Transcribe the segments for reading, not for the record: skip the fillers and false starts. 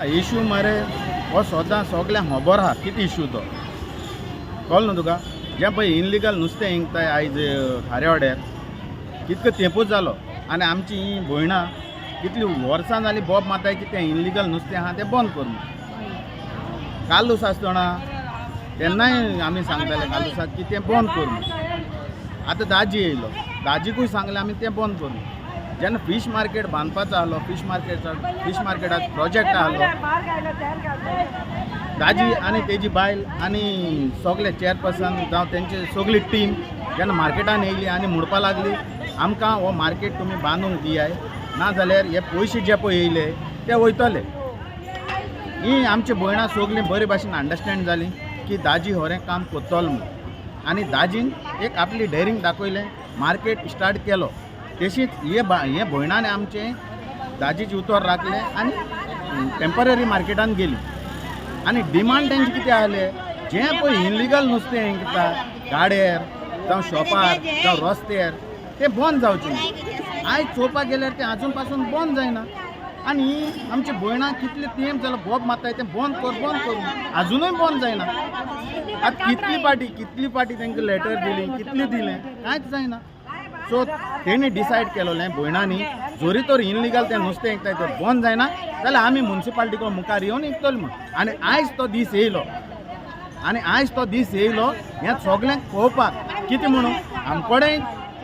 Issue मरे हो सदां सगल्यांक खबर आहा कितें इशू तो, कळ्ळें न्हू तुका. जें पळय इनलिगल नुस्तें विकताय आयज खारेवाड्यार कितको तेंपूच जालो आनी आमची ही भयणां कितली वर्सां जालीं बोब मारताय की तें इनलिगल नुस्तें आहा तें बंद कर म्हूण. कालूस आसतना तेन्नाय आमी सांगताले कालुसाक की तें बंद कर म्हूण. आतां दाजी येयलो, दाजीकूय सांगलें आमी तें बंद कर म्हूण. जेन्ना फीश मार्केट बांदपाचो आहलो, फीश मार्केटाचो प्रोजेक्ट आहलो, दाजी आनी तेजी बायल आनी सगळे चेअरपर्सन जावं तेंची सगळी टीम जेन्ना मार्केटान येयली आनी म्हणपा लागली आमकां हो मार्केट तुमी बांदूंक दियाय, ना जाल्यार हे पयशे जे पळय येयले ते वयतले. ही आमची भयणां सगळीं बरे भाशेन अंडरस्टँड जाली की दाजी होरें काम करतलो म्हूण. आनी दाजीन एक आपली डेरींग दाखयलें, मार्केट स्टार्ट केलो. तशीच हे हे भयणांनी आमचें दाजीचें उतर राखलें आनी टेंपररी मार्केटान गेली. आनी डिमांड तेंचे कितें आहले, जें पळय इनलिगल नुस्तें विकता गाड्यार जावं शॉपार जावं रस्त्यार तें बंद जावचें. आयज चोवपाक गेल्यार तें आजून पासून बंद जायना. आनी ही आमची भयणां कितले तेंप जालो बोब मारताय तें बंद कर बंद कर, आजुनूय बंद जायना. आतां कितली पाटी तांकां लेटर दिली, कितली दिलें, कांयच जायना. सो तेणी डिसायड केलोलें भयणांनी, जरी तर इनलिगल तें नुस्तें विकताय तें बंद जायना जाल्यार आमी मुन्सिपाल्टी मुखार येवन विकतले म्हूण. आनी आयज तो दीस येयलो, आनी आयज तो दीस येयलो हें सगल्यांक पळोवपाक. कितें म्हणून आमकोडेन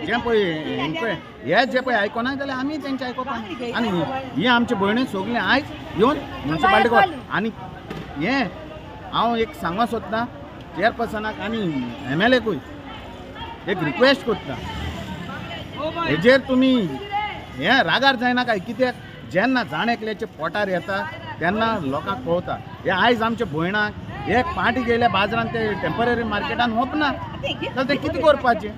जें पळय हेंचे हे जे पळय आयकोना जाल्यार आमी तेंचें आयकोपाक. आनी ही आमची भयणी सगळीं आयज येवन मुन्सिपाल्टी. आनी हें हांव एक सांगूंक सोदतां चेअरपर्सनाक आनी एमएलएकूय एक रिक्वेस्ट करता, हेजेर तुमी हें रागार जायना काय. कित्याक जेन्ना जाण एकल्याच्या पोटार येता तेन्ना लोकांक कळता. हे आयज आमच्या भयणाक एक पाटी गेल्या बाजारान ते टेंपररी मार्केटान वचना जाल्यार तें कितें करपाचें?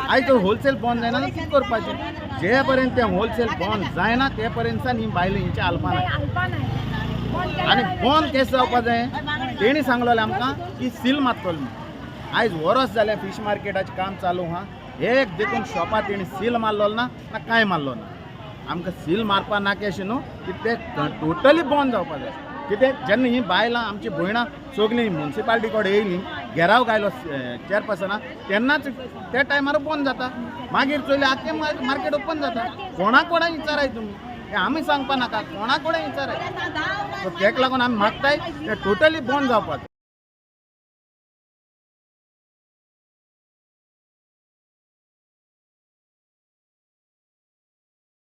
आयज तर होलसेल बंद जायना जाल्यार कितें करपाचें? जे पर्यंत तें होलसेल बंद जायना ते पर्यंत ही बायलां हिंचे हालपा ना. आनी बंद केस जावपा जाय. तेणी सांगलेलें आमकां की सील मारतलो म्हूण. आयज वरस जालें फीश मार्केटाचें काम चालू आहा, एक देखून शॉपार तेणी सील मारलेलो ना, ना कांय मारलो ना. आमकां सील मारपा नाका अशें न्हू की ते टोटली बंद जावपा जाय. कित्याक जेन्ना ही बायलां आमची भयणां सगळीं मुन्सिपाल्टी कडेन येयलीं, घेराव घायलो चेअरपर्सना, तेन्नाच त्या टायमार बंद जाता. मागीर चोयलें आख्खें मार्केट ओपन जाता. कोणा कोणाक विचाराय तुमी, हें आमी सांगपा नाका, कोणा कडेन विचाराय. सो तेका लागून आमी मागताय ते टोटली बंद जावपाक.